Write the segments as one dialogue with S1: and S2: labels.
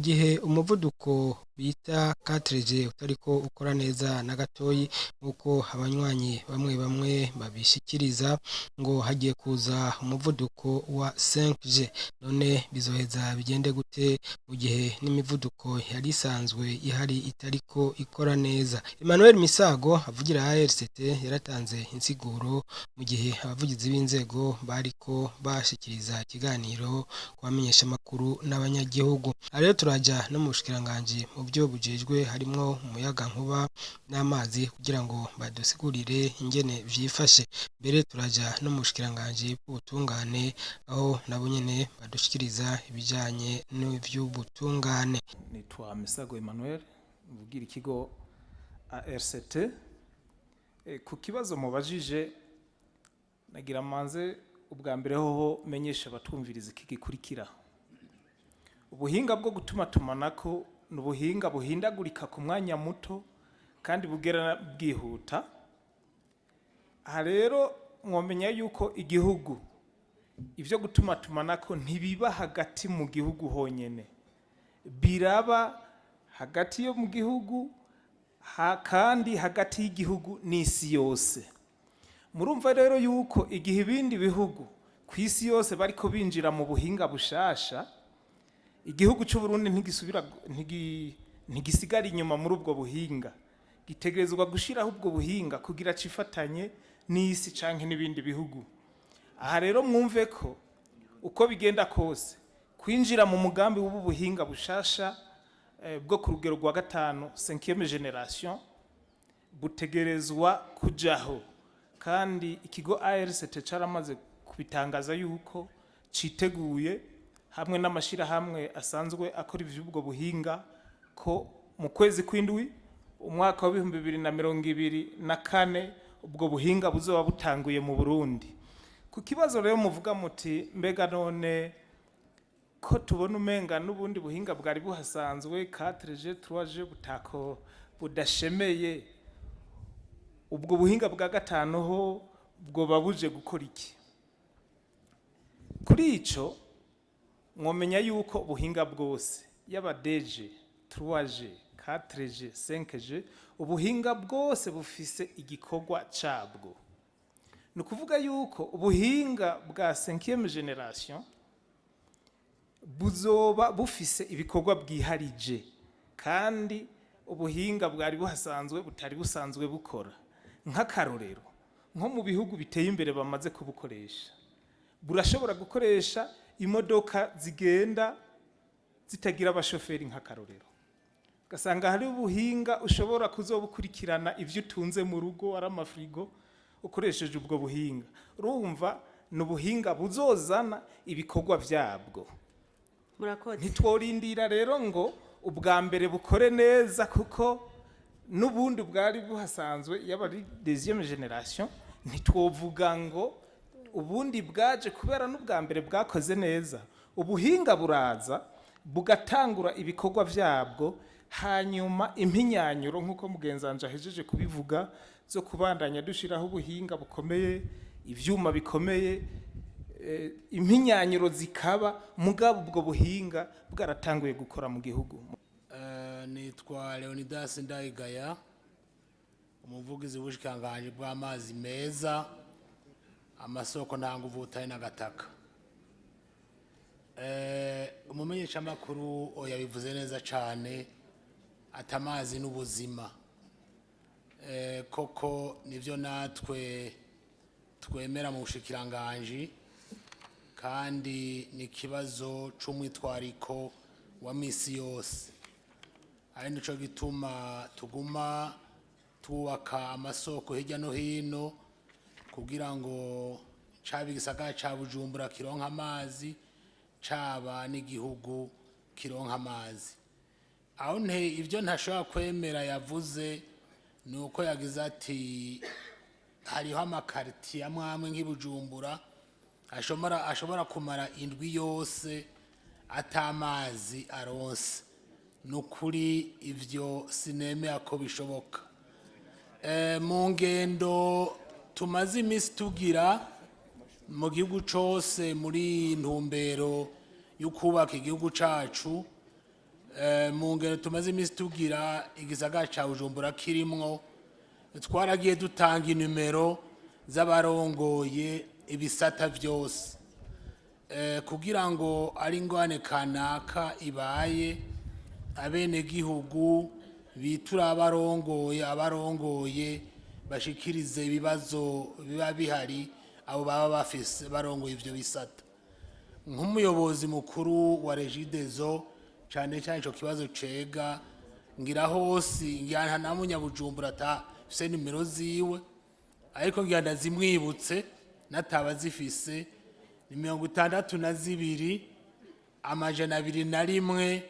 S1: Gihe umuvuduko bita 4G utariko ukora neza na gatoyi, nk'uko abanywanyi bamwe bamwe babishikiriza, ngo hagiye kuza umuvuduko wa 5G. None bizoheza bigende gute mu gihe n'imivuduko yari isanzwe ihari itariko ikora neza? Emmanuel Misago avugira ARCT yaratanze insiguro mu gihe abavugizi b'inzego bariko bashikiriza ikiganiro ku bamenyeshamakuru n'abanyagihugu. Aha rero turaja no mu bushikiranganji mu byo bujejwe, harimwo umuyagankuba n'amazi, kugira ngo badusigurire ingene vyifashe. Mbere turaja no mu bushikiranganji bw'ubutungane, aho nabo nyene badushikiriza ibijanye n'ivy'ubutungane.
S2: Nitwa Misago Emmanuel, mvugira ikigo ARCT. Ku kibazo mubajije, nagira manze ubwa mbere hoho menyesha abatwumviriza iki gikurikira: ubuhinga bwo gutuma tumanako ni ubuhinga buhindagurika ku mwanya muto kandi bugera bwihuta. Aha rero mwomenya yuko igihugu ibyo gutuma tumanako ntibiba hagati mu gihugu honyene, biraba hagati yo mu gihugu kandi hagati y'igihugu n'isi yose. Murumva rero yuko igihe ibindi bihugu ku isi yose bariko binjira mu buhinga bushasha, igihugu cy'u Burundi ntigisubira ntigisigara inyuma muri ubwo buhinga. Gitegerezwa gushiraho ubwo buhinga kugira cifatanye n'isi canke n'ibindi bihugu. Aha rero mwumve ko uko bigenda kose, kwinjira mu mugambi w'ubu buhinga bushasha bwo ku rugero rwa gatanu, cinquième génération, butegerezwa kujaho. Kandi ikigo ARCT caramaze kubitangaza yuko citeguye hamwe n'amashirahamwe asanzwe akora ivy'ubwo buhinga, ko mu kwezi kw'indwi umwaka wa 2024 ubwo buhinga buzoba butanguye mu Burundi. Ku kibazo rero muvuga muti: "Mbega none ko tubona umenga n'ubundi buhinga bwari buhasanzwe, 4G, 3G, butako budashemeye, ubwo buhinga bwa gatanu ho bwoba buje gukora iki?" Kuri ico mwomenya yuko ubuhinga bwose, yaba 2G, 3G, 4G, 5G, ubuhinga bwose bufise igikorwa cabwo. Ni ukuvuga yuko ubuhinga bwa 5e génération buzoba bufise ibikorwa bwiharije kandi ubuhinga bwari buhasanzwe butari busanzwe bukora. Nk'akarorero, nko mu bihugu biteye imbere bamaze kubukoresha, burashobora gukoresha imodoka zigenda zitagira abashoferi. Nk'akarorero, ugasanga hari ubuhinga ushobora kuzobukurikirana ivyo utunze mu rugo, ari amafrigo, ukoresheje ubwo buhinga. Urumva ni ubuhinga buzozana ibikorwa vyabwo.
S3: Murakoze.
S2: Ntitworindira rero ngo ubwa mbere bukore neza, kuko n'ubundi bwari buhasanzwe, yaba ari deuxième génération, ntitwovuga ngo ubundi bwaje kubera n'ubwa mbere bwakoze neza. Ubuhinga buraza bugatangura ibikorwa vyabwo, hanyuma impinyanyuro, nk'uko mugenzanje ahejeje kubivuga, zo kubandanya dushiraho ubuhinga bukomeye, ivyuma bikomeye, impinyanyuro zikaba, mugabo ubwo buhinga bwaratanguye gukora mu gihugu.
S4: Nitwa Leonidas Ndayigaya, umuvugizi w'ubushikiranganji bw'amazi meza, amasoko ntanguvu, ubutare n'agataka. Umumenyeshamakuru yabivuze neza cane ati amazi n'ubuzima. Koko nivyo, natwe twemera mu bushikiranganji, kandi ni ikibazo c'umwitwariko wa misi yose. Ari nico gituma tuguma twubaka amasoko hirya no hino kugira ngo caba igisagara ca Bujumbura kironka amazi, caba n'igihugu kironka amazi. Aho nte ibyo ntashobora kwemera yavuze ni uko yagize ati hariho amakaritiye amwe amwe nk'i Bujumbura ashobora kumara indwi yose atamazi aronse. Ni ukuri ibyo sinemera ko bishoboka. Mu ngendo tumaze iminsi tugira mu gihugu cose muri iyi ntumbero yo kubaka igihugu cacu. Mu ngero tumaze iminsi tugira, igisagara ca Bujumbura kirimwo, twaragiye dutanga inimero z'abarongoye ibisata vyose kugira ngo ari ingwane kanaka ibaye, abenegihugu bitura abarongoye bashikirize ibibazo biba bihari, abo baba bafise barongoye ivyo bisata. Nk'umuyobozi mukuru wa Regideso, cyane cyane ico kibazo cega ngira hose, ngira nta na Munyabujumbura atafise nimero ziwe, ariko ngira ndazimwibutse nataba zifise. Ni 62 201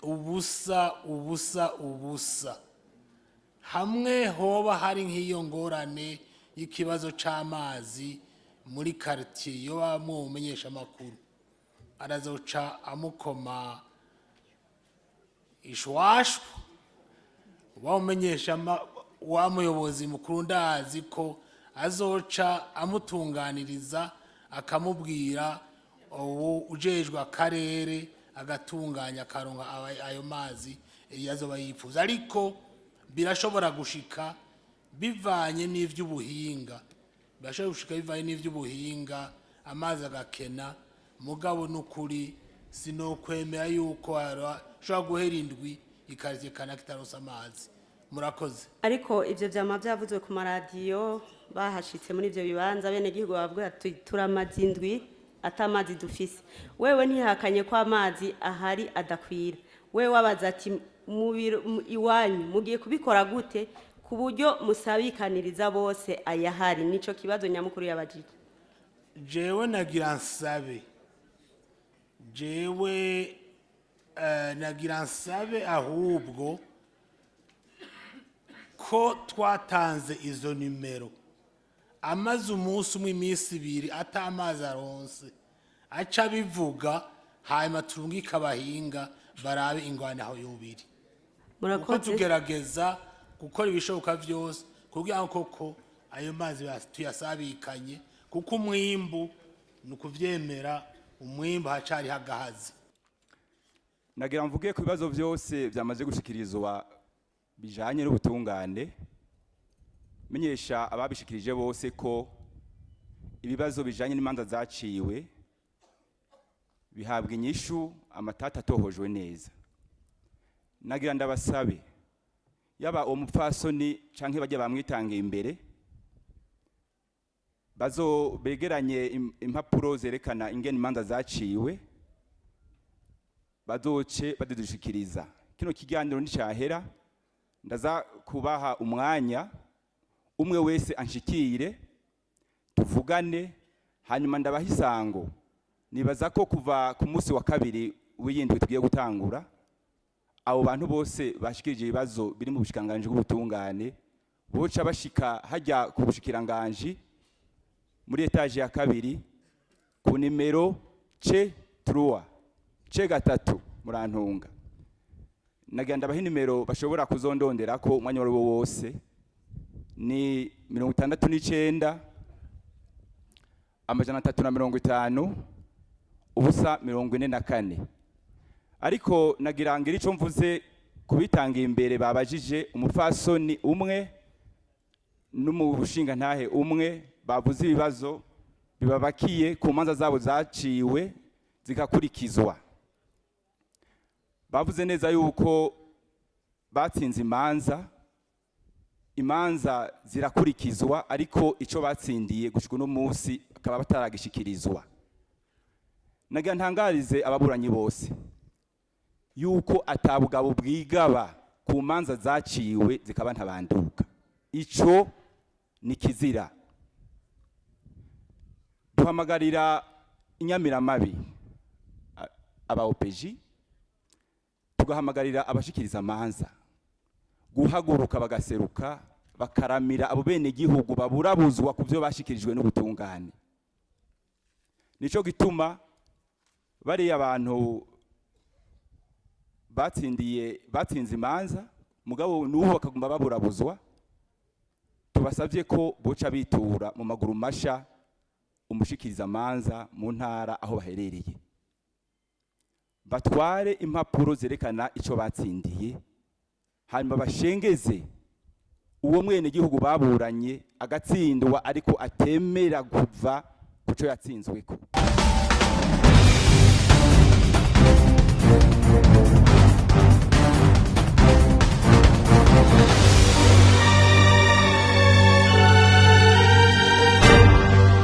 S4: 0 0 0. Hamwe hoba hari nk'iyo ngorane y'ikibazo c'amazi muri quartier, yo bamumenyesha amakuru arazoca amukoma ishwashwa wamumenyesha wa muyobozi mukuru. Ndazi ko azoca amutunganiriza, akamubwira ubu ujejwe akarere, agatunganya akaronka ayo mazi azoba yifuza. Ariko birashobora gushika bivanye n'ivy'ubuhinga, birashobora gushika bivanye n'ivy'ubuhinga, amazi agakena. Mugabo n'ukuri sinokwemera yuko ashobora guhera indwi ikaritiye kanaka itaronse amazi. Murakoze.
S3: Ariko ivyo vyama vyavuzwe ku maradiyo, bahashitse muri ivyo bibanza, bene gihugu bavuga ati turamaze indwi ata amazi dufise. Wewe ntihakanye ko amazi ahari adakwira. Wewe wabaza ati mu biro iwanyu mugiye kubikora gute ku buryo musabikaniriza bose ayahari? Nico kibazo nyamukuru yabajije.
S4: Jewe nagira nsabe, jewe nagira nsabe ahubwo ko twatanze izo nimero, amaze umunsi umwe, iminsi 2 ata amazi aronse, aca abivuga, hanyuma turungike abahinga barabe ingwane aho yubiri, kuko
S3: Murakoze.
S4: tugerageza gukora ibishoboka byose kugira ngo koko ayo mazi tuyasabikanye, kuko umwimbu ni ukuvyemera, umwimbu hacariho agahazi.
S5: Nagira mvuge ku bibazo byose byamaze gushikirizwa bijanye n'ubutungane, menyesha ababishikirije bose ko ibibazo bijanye n'imanza zaciwe bihabwa inyishu amatata atohojwe neza. Nagira ndabasabe, yaba uwo mupfasoni canke bajya bamwitangiye imbere, bazo begeranye impapuro zerekana ingene imanza zaciwe, bazoce badudushikiriza. Kino kiganiro nticahera, ndaza kubaha umwanya, umwe wese anshikire tuvugane, hanyuma ndabaha isango. Nibaza ko kuva ku munsi wa kabiri w'iyindwi tugiye gutangura, abo bantu bose bashikirije ibibazo biri mu bushikiranganji bw'ubutungane boca bashika hajya ku bushikiranganji muri étage ya kabiri ku nimero C 3, C 3, murantunga. Nagira ndabaha inimero bashobora kuzondonderako umwanya wari wo wose, ni 69 350 0 44. Ariko nagira ngira ico mvuze kubitangiye imbere babajije, umupfasoni umwe n'umushinga ntahe umwe bavuze ibibazo bibabakiye ku manza zabo zaciwe zigakurikizwa. Bavuze neza yuko batsinze imanza, imanza zirakurikizwa, ariko ico batsindiye gushika uno munsi bakaba bataragishikirizwa. Nagira ntangarize ababuranyi bose yuko atabugabo bwigaba ku manza zaciwe zikaba ntabanduka. Ico ni kizira. Duhamagarira inyamiramabi, aba OPJ, tugahamagarira abashikiriza amanza guhaguruka bagaseruka, bakaramira abo bene gihugu baburabuzwa ku byo bashikirijwe n'ubutungane. Nico gituma bariya abantu batsindiye, batsinze imanza, mugabo n'ubu bakaguma baburabuzwa, tubasabye ko boca bitura mu maguru masha umushikiriza amanza mu ntara aho baherereye. Batware impapuro zerekana ico batsindiye, hanyuma bashengeze uwo mwenegihugu baburanye agatsindwa, ariko atemera kuva kuco yatsinzweko.